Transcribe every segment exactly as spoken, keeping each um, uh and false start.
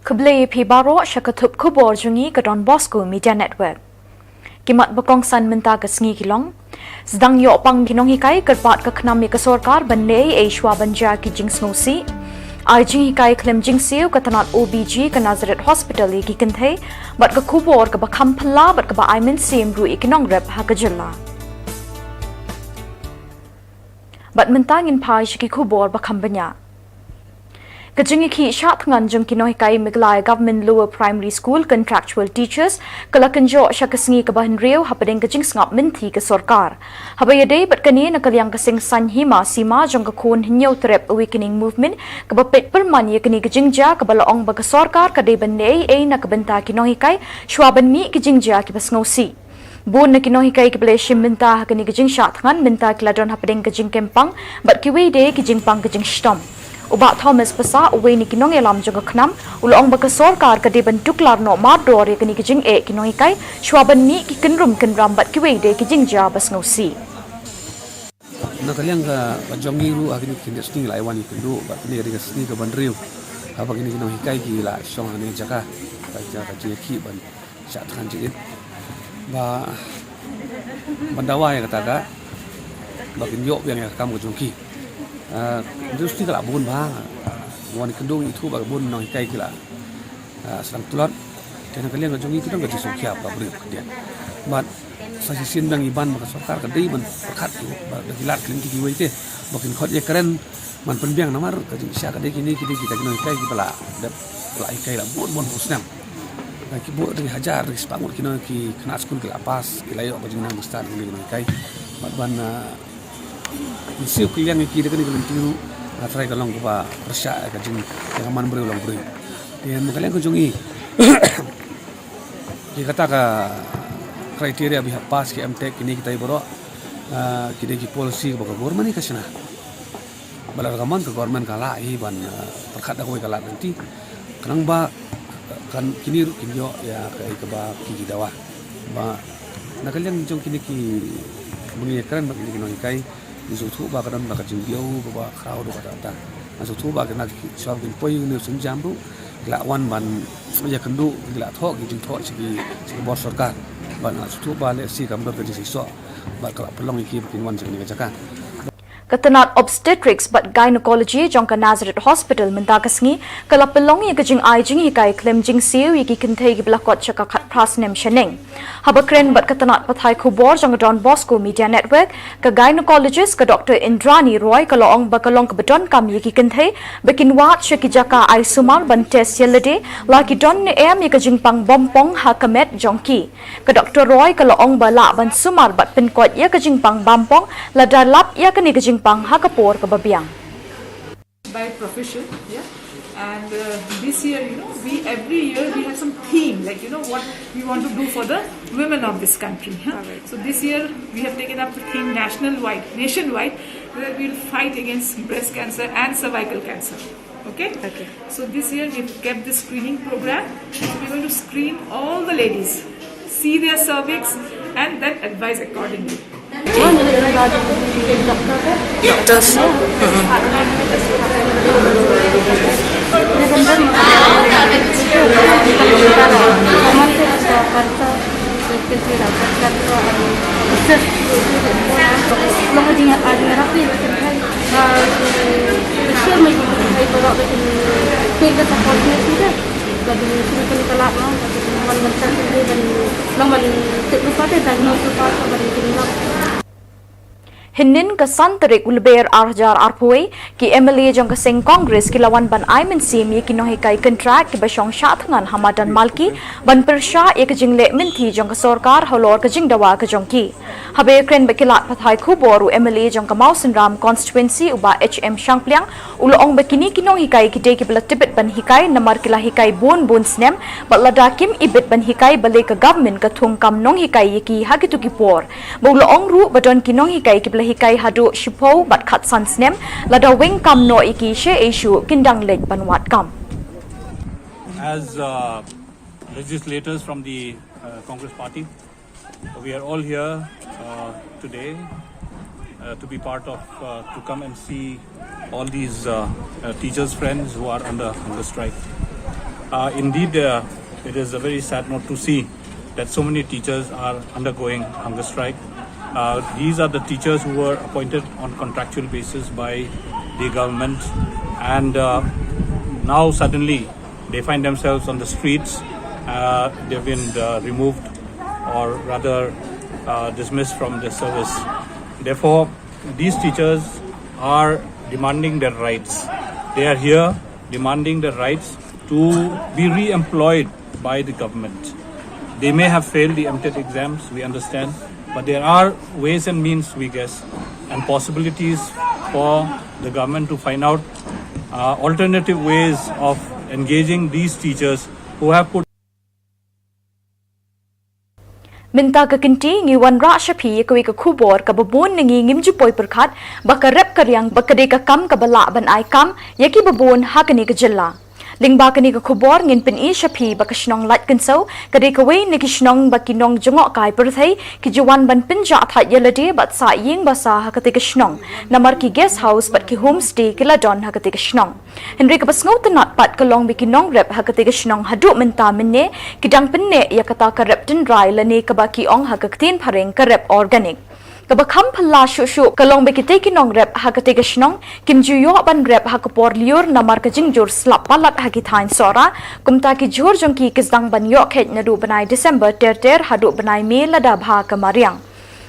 Khublei ïa phi baroh sha ka thup khubor jong ngi ka Don Bosco Media Network. Ki mat ba kongsan mynta ka sngi ki long: Sdang ïoh pang ki nonghikai, kyrpad ka KHNAM ïa ka sorkar ban leh ei ei shwa ban jia ki jingsngewsih. Ai jinghikai khlem jingsiew ka tnat O B G ka Nazareth Hospital ïa ki kynthei, bad ka khubor kaba kham phylla bad kaba ai mynsiem ruh ïa ki nongrep ha ka jylla. Bad mynta ngin phai sha ki khubor ba kham bniah. Ka jingïakhih shah thngan jong ki nonghikai Meghalaya Government Lower Primary School Contractual Teachers ka la kynjoh sha ka sngi kaba hynriew hapdeng ka jingsngap mynthi ka sorkar. Haba ïadei bad kane, na ka liang ka seng saiñ hima sima jong ka Khun Hynñiewtrep Awakening Movement kaba peit pyrman ïa kane ka jingjia, kaba la ong ba ka sorkar ka dei ban leh ei ei na ka bynta ki nonghikai shwa ban mih ki jingjia kiba sngewsih. Bun na ki nonghikai kiba la shim bynta ha kane ka jingshah thngan mynta ki la don hapdeng ka jingkyrpang bad kiwei de ki jingpang ka jingshitom. U Bah Thomas Passah, uwei na ki nongïalam jong ka KHNAM, u la ong ba ka sorkar ka dei ban tuklar noh mardor ïa kane ka jingeh ki nonghikai shwa ban mih ki kynrum kynram bad kiwei de ki jingjia ba sngewsih. Na ka liang ka, ka jong ngi ruh ha kine ki khyndiat sngi la ai wan ïakynduh, bad kane ka dei ka sngi kaba hynriew haba kine ki nonghikai ki la shong ha kane ka jaka, ka jaka ka jingïakhih ban shah thngan jingit. Ba, ban dawa ïa kata ka, ba kin ïoh biang ïa ka kam ka jong ki. Ah, hynriew sngi ka la bun bha. Wan ïakynduh ngi ithuh ba ka bun nonghikai ki la, ah, sdang tlot. Te na ka liang ka jong ngi ki don ka jingsngewkhia ba briew khyndiat. Bad sa shisien biang ngi ban ba ka sorkar ka dei ban pyrkhat ïa ba da ki lad kylliang ki kiwei te ba kin khot ïakren ban pynbiang namar ka jingshisha ka dei kine ki dei kita ki nonghikai kiba la dep la hikai la bun bun phew snem. Ki bun da ki hajar da ki spah ngut ki nong ki khynnah skul ki la pass, ki la ïoh ka jingnang ba stad ki nonghikai. Bad ban, ah, Mynsiem kylliang ïa ki da kane ka lynti ruh, nga tharai ka long kaba pyrshah ïa ka jing, ïa ka man briew long briew. Te na ka liang ka jong ngi, ïa kata ka criteria ba hap pass ki M.Tech kine kita baroh, ah, ki dei ki policy kaba ka government hi ka shna. Ba lada ka mon ka government ka lah hi ban, ah, pyrkhat da kawei ka lad lynti. Khnang ba kan kine ruh kin ïoh ïa kaei kaba ki, ki dawa. Ba na ka liang jong kine ki, ba ngi ïakren bad kine ki nonghikai, ngi sngewthuh ba ka don ba ka jingbiang kaba khraw ruh kata kata. Ngi sngewthuh ba kine ki shuwa ba kin poi ïa une u sienjam ruh ki la wan ban ïakynduh, ki la thoh ki jingthoh sha ki, sha ki bor sorkar. Bad ngi sngewthuh ba lehse kam don ka jingseisoh bad ka la pynlong ïa ki ba kin wan sha kane ka jaka. Ka tnat Obstetrics bad Gynecology jong ka Nazareth Hospital mynta ka sngi ka la pynlong ïa ka jingai jinghikai khlem jingsiew ïa ki kynthei kiba la kot sha ka khatphra snem shaneng. Haba kren bad ka tnat pathai khubor jong ka Don Bosco Media Network, ka gynecologist ka Doctor Indrani Roy ka la ong ba ka long kaba donkam ïa ki kynthei ba kin wad sha ki jaka ai sumar ban test ïa lade la ki don ne em ïa ka jingpang bym pong ha ka met jong ki. Ka Doctor Roy ka la ong ba lah ban sumar bad pynkoit ïa ka jingpang bym pong lada lap ïa kane ka jingpang ha ka por kaba biang. By profession, yeah. And, uh, this year, you know, we, every year we have some theme, like, you know, what we want to do for the women of this country, huh? All right. So this year we have taken up the theme national wide, nationwide, where we'll fight against breast cancer and cervical cancer. Okay? Okay. So this year we've kept this screening program. So we're going to screen all the ladies, see their cervix, and then advise accordingly. Hynnin ka san tarik u Lber ar hajar arphew wei, ki M L A jong ka seng Congress ki la wan ban ai mynsiem ïa ki nonghikai kontrak kiba shong shah thngan ha madan Malki ban pyrshah ïa ka jingleh mynthi jong ka sorkar halor ka jingdawa ka jong ki. Haba ïakren bad ki lad pathai khubor, u M L A jong ka Mawsynram constituency, u Bah H M Shangpliang, u la ong ba kine ki nonghikai ki dei kiba la tbit ban hikai namar ki la hikai bun bun snem, bad lada kim ibit ban hikai balei ka government ka thung kam nonghikai ïa ki ha kito ki por. Ba u la ong ruh ba don ki nonghikai kiba la hikai haduh shiphew bad khatsan snem, lada weng kam noh ïa ki, sha ei shuh kin dang leit ban wad kam. As, uh, legislators from the, uh, Congress Party, we are all here, uh, today, uh, to be part of, uh, to come and see all these, uh, uh, teachers' friends who are under hunger strike. Uh, indeed, uh, it is a very sad note to see that so many teachers are undergoing hunger strike. Uh, these are the teachers who were appointed on contractual basis by the government, and uh, now suddenly they find themselves on the streets. Uh, they've been uh, removed, or rather, uh, dismissed from the service. Therefore, these teachers are demanding their rights. They are here demanding their rights to be re-employed by the government. They may have failed the MTET exams, we understand, but there are ways and means, we guess, and possibilities for the government to find out uh, alternative ways of engaging these teachers who have put Mynta ka kynti ngi wanrah sha phi ïa kawei ka khubor kaba bun na ngi ngim ju poi pyrkhat ba ka rep ka riang ba ka dei ka kam kaba lah ban ai kam ïa kiba bun ha kane ka jylla. Lyngba kane ka khubor ngin pyni sha phi ba ka shnong Laitkynsew ka dei kawei na ki shnong ba ki nongjngohkai pyrthei ki ju wan ban pynjah thait ïa lade bad sah ïing ba sah ha katei ka shnong namar ki guest house bad ki homestay ki la don ha katei ka shnong. Hynrei kaba sngewtynnat pat ka long ba ki nongrep ha katei ka shnong haduh mynta mynne ki dang pynneh ïa kata ka rep tynrai lane kaba ki ong ha ka ktien phareng ka rep organic. Kaba kham phylla shuh shuh ka long ba kitei ki nongrep ha katei ka shnong kim ju ïoh ban rep ha ka por lyiur namar ka jingjur slap palat ha ki thaiñ Sohra, kumta ki jhur jong ki ki sdang ban ïoh kheit naduh bnai December ter ter haduh bnai May lada bha ka mariang.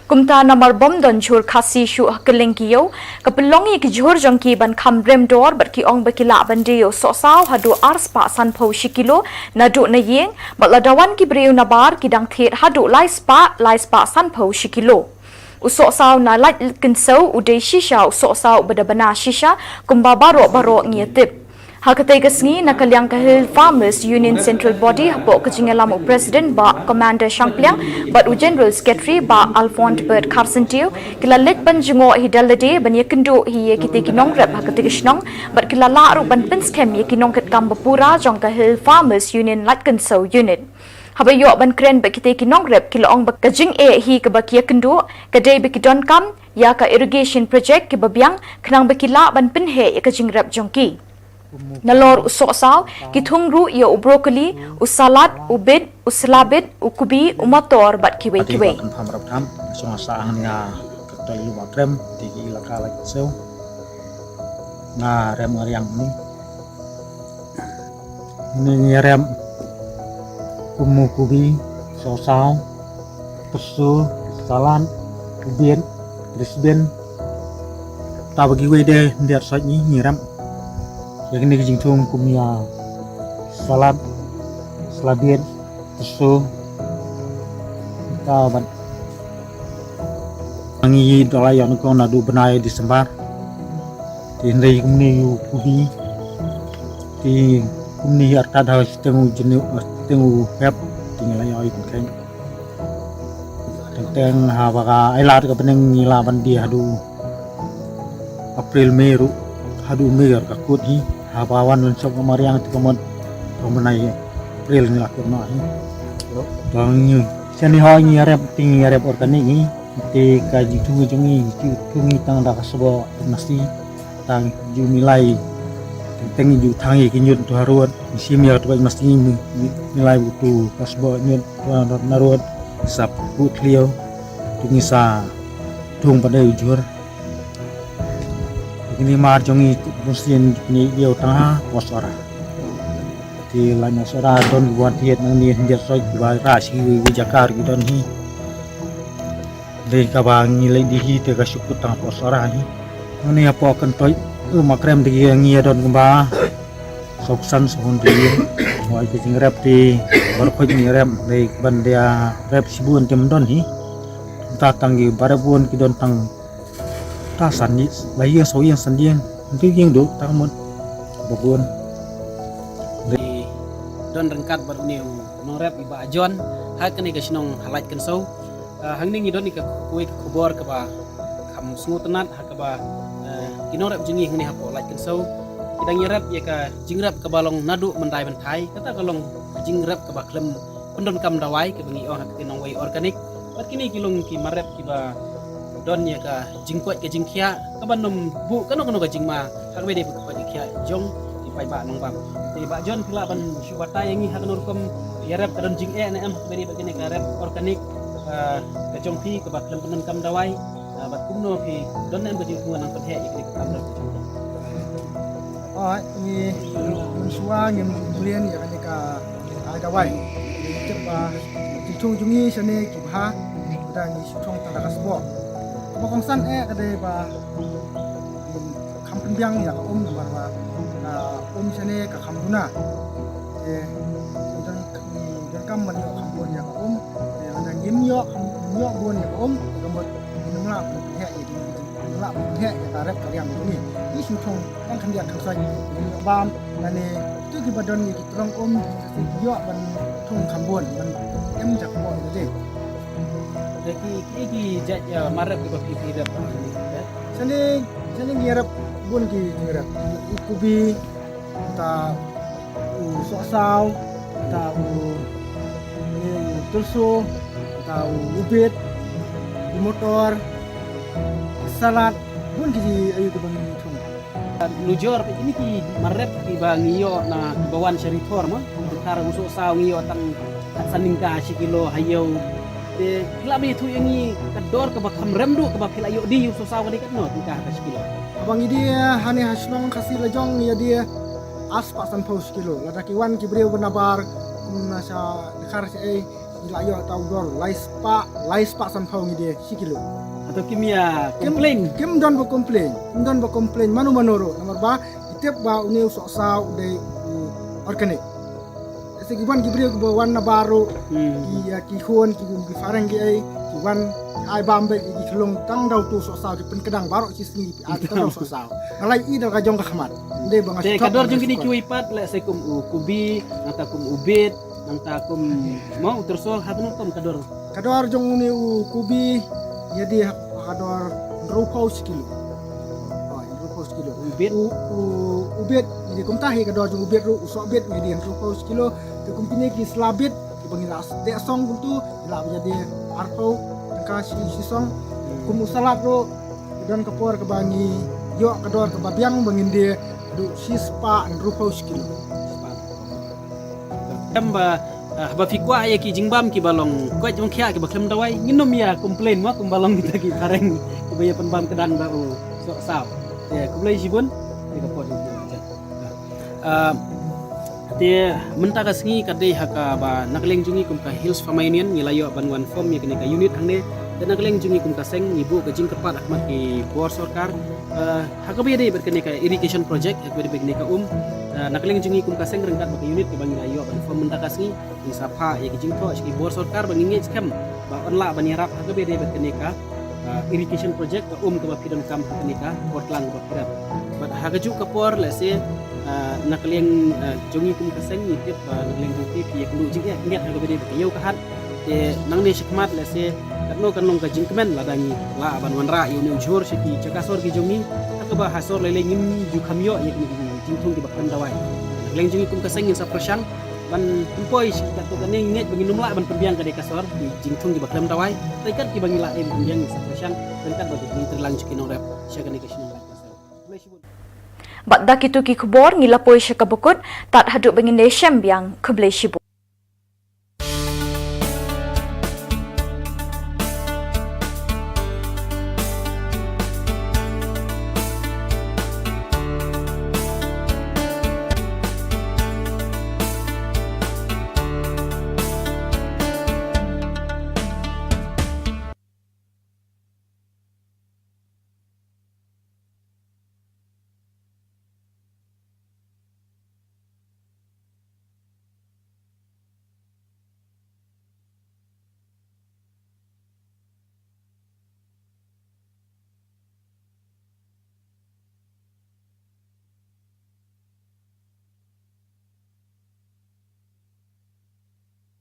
Kumta namar bym don jhur Khasi shuh ha kylleng ki ïew, ka pynlong ïa ki jhur jong ki ban kham rem dor bad ki ong ba ki lah ban die ïa u sohsaw haduh ar spah sanphew shi kilo naduh na ïing, bad lada wan ki briew nabar ki dang thied haduh lai spah, lai spah sanphew shi kilo. U sohsaw na Laitkynsew u dei shisha u sohsaw uba da bna shisha kumba baroh baroh ngi ïa tip. Ha katei ka sngi na ka liang ka Hill Farmers Union Central Body hapoh ka jingïalam u President Bah Commander Shangpliang bad u General Secretary Bah Alphonse Bert Kharsyntiew ki la leit ban jngoh hi da lade ban ïakynduh hi ïa kitei ki nongrep ha katei ka shnong bad ki la lah ruh ban pynskhem ïa ki nongkitkam ba pura jong ka Hill Farmers Union Laitkynsew Unit. Haba ïoh ban kren bad kitei ki nongrep ki la ong ba ka jingeh hi kaba ki ïakynduh ka dei ba ki donkam ïa ka irrigation project kiba biang khnang ba ki lah ban pynheh ïa ka jingrep jong ki. Nalor u sohsaw ki thung ruh ïa u broccoli, u salad, u bit, u slabit, u kubi, u mator bad kiwei kiwei. Pynpham rap tham shong sa ang nia ka toi lu makrem ti ki la ka la sew. Nga rem ngariang ni. Ni ngi rem kum u kubi, sohsaw, pyrsu, salad, u bit, crispy bean. Ta ba kiwei de ndiat sait ni ngi rem. Ïa kine ki jingthung kum ïa salad, slabit, pyrsu. Ta ban ngi da la ïa ngi kong naduh bnai December. Te hynrei kumne ïa u kubi. Te kumne ïa artat ha shiteng u jynïu, shiteng u hep. Te ngi la ïa ïa kong. Teng teng haba ka ai lad ka bneng ngi la ban die haduh April, May ruh, haduh May ruh ka kut hi. Haba wan wan shop ka mariang te ka mut ka bnai April ngi la kut noh hi. Tang ngi shani ha ngi rep, te ngi rep organic hi. Te ka jingthung jong ngi, jingthung ngi tang da ka sboh masi. Tang ju milai. Teng teng ju thang ïa ki ñiut tu harud. Ngi shim ïa tu masi ngi mi-, mi-, milai tu ka sboh ñiut tu harud na rud. Sap kut liu. Tu ngi sa thung pat da u jhur. Kine mar jong ngi bun sien kine ïew tang ha pos ora. Te la na sora don ki wan thied nang ni hyndiat soi ki ba ra shi ki jakar ki don hi. Dei kaba ngi leit die hi te ka shu kut tang pos ora hi. Nang ni hapoh kan toi u makrem te ki ngi don kumba. Sok san sahun te. Wai ki jingrep te bar khoi ngi rep dei ban dia rep shibun te don hi. Ta tang ki barep bun ki don tang ta san ni la ïa so ïa san ïa. Ntu ïa do ta mut ba bun. Don ryngkat bad une u nongrep i Bah John ha kane ka shnong ha Laitkynsew. Ah, hangne ngi don ïa ka kawei ka khubor kaba kham sngewtynnat ha kaba, eh, ki nongrep jong ngi hangne hapoh Laitkynsew ki dang ïarep ïa ka jingrep kaba long naduh myndai bynthai, kata ka long ka jingrep kaba khlem pyndonkam dawai kaba ngi ong ha ka ktien nongwei organic. Bad kine ki long ki marep kiba don ïa ka jingkoit ka jingkhiah kaba nym buh kano kano ka jingma ha kaba dei buh ka jingkhiah jong ki Paidbah nongbam. Te Bah John, phi lah ban shu batai ïa ngi ha kano rukom ïa rep ka don jingeh ne em ha kaba ïadei bad kane ka rep organic, ah, ka jong phi kaba khlem pyndonkam dawai, ah, bad kumno phi don ne em ka jingthmu nang pynheh ïa kane ka kam rep ka jong phi? Ai, ngi mynshuwa ngim ju complain ïa kane ka ai dawai. Ngi tip ba jingthung jong ngi shane ki bha, lada ngi shu thung tang da ka sboh. Kaba kongsan eh ka dei ba kham pynbiang ïa ka um namar ba ka um shane ka kham duna. Te ngi don, ngi donkam ban ïoh kham bun ïa ka um. Te lada ngim ïoh kham, ngim ïoh bun ïa ka um, ka mut ngin ym lah ban pynheh ïa, ngin ym lah ban pynheh ïa ka rep ka riang jong ngi. Ngi shu thung tang khyndiat khynsoit, ngim ïoh bam. Lane kito kiba don ïa ki trong um, ki ïoh ban thung kham bun, ban em jak bor ïa ka dei. Te ki, ki, ki jait, ah, mar rep kiba phi, phi rep, ah, ni, eh? Shane, shane ngi rep bun ki jingrep. U kubi, ta u sohsaw, ta u, u tulso, ta u ubit, u motor, salad, bun ki ji ayu kiba ngi thung. Nujor phi, kine ki mar rep kiba ngi ïoh na kiba wan sha ri thor mo. Dkhar u sohsaw ngi ïoh tang khatsan tyngka shi kilo ha ïew. Te phi lah ban ïathuh ïa ngi ka dor kaba kham rem duh kaba phi lah ïoh die u sohsaw ka dei katno tyngka ha shi kilo? Haba ngi die hane ha shnong Khasi la jong ngi ïa die ar spah sanphew shi kilo. Lada ki wan ki briew ba nabar kum na sha Dkhar sha ei, ngi la ïoh ta u dor lai spah, lai spah sanphew ngi die shi kilo. Hato kim ïa complain? Kim don ba complain, kim don ba complain mano mano ruh, namar ba ngi tip ba une u sohsaw u dei u organic. Lehse ki wan ki briew kiba wan nabar ruh, hmm, ki ïa ki khun, ki, ki phareng ki ei, ki wan ai bam beit ïa ki khlung tang da utu u sohsaw, ki pynkdang baroh shi sngi. Ar ka dor sohsaw. Nga la ïohi da ka jong ka khmat. Ym dei ba nga shu thok. Te ka dor jong kine kiwei pat, lehse kum u kubi, nangta kum u bit, nangta kum mo u tyrsol, ha kano rukom ka dor? Ka dor jong une u kubi ïa die ha ka dor hynriewphew shi kilo. Oh, hynriewphew shi kilo. U bit? U, u, u bit ïa die kumta hi ka dor jong u bit ruh, u sohbit ïa die hynriewphew shi kilo. Te kum kine ki sla bit kiba ngi la deh song kumtu, ngi la ïa die arphew tyngka shi, shi song. Kum u salad ruh, don ka por kaba ngi ïoh ka dor kaba biang ba ngin die haduh shi spah hynriewphew shi kilo. Em ba, ah, haba phi kwah ïa ki jingbam kiba long koit jong khiah kiba khlem dawai, ngin ym ïa complain mo kumba long kita ki phareng kiba ïa pynbam kdang da u sohsaw. Te khublei shibun. Te ka por jong phi. Ah, te mynta ka sngi ka dei ha kaba na ka liang jong ngi kum ka Hills Farmer Union ngi la ïoh ban wan form ïa kane ka unit hangne. Te na ka liang jong ngi kum ka seng ngi buh ka jingkyrpad ha khmat ki bor sorkar, ah, ha kaba ïadei bad kane ka irrigation project, ha kaba ïadei bad kane ka um. Ah, na ka liang jong ngi kum ka seng ryngkat bad ka unit kaba ngi la ïoh ban form mynta ka sngi, ngi sa phah ïa ki jingthoh sha ki bor sorkar ba ngi ngeit skhem ba yn lah ban ïarap ha kaba ïadei bad kane ka, ah, irrigation project, ka um kaba phi donkam ha kane ka por tlang kaba phi rep. Bad ha kajuh ka por lehse, ah, na ka liang, ah, jong ngi kum ka seng ngi tip ba na ka liang jong phi phi ïakynduh jingeh khyndiat ha kaba ïadei bad ka ïew ka hat. Te nangne shakhmat lehse katno kan long ka jingkmen lada ngi lah ban wanrah ïa une u jhur sha ki jaka sor ki jong ngi, ha kaba ha sor lei lei ngim ju kham ïoh ïa kine ki jingthung kiba khlem dawai. Na ka liang jong ngi kum ka seng ngin sa pyrshang ban pynpoi sha ki katto katne, ngi ngeit ba ngin ym lah ban pynbiang ka dei ka sor ki jingthung kiba khlem dawai. Te kat kiba ngi lah ban pynbiang ngin sa pyrshang ryngkat bad ki jingtreilang jong ki nongrep sha kane ka shnong Laitpynsem. Khublei shibun. Bad da kito ki khubor ngi la poi sha kaba kut, tad haduh ba ngin ïashem biang, khublei shibun.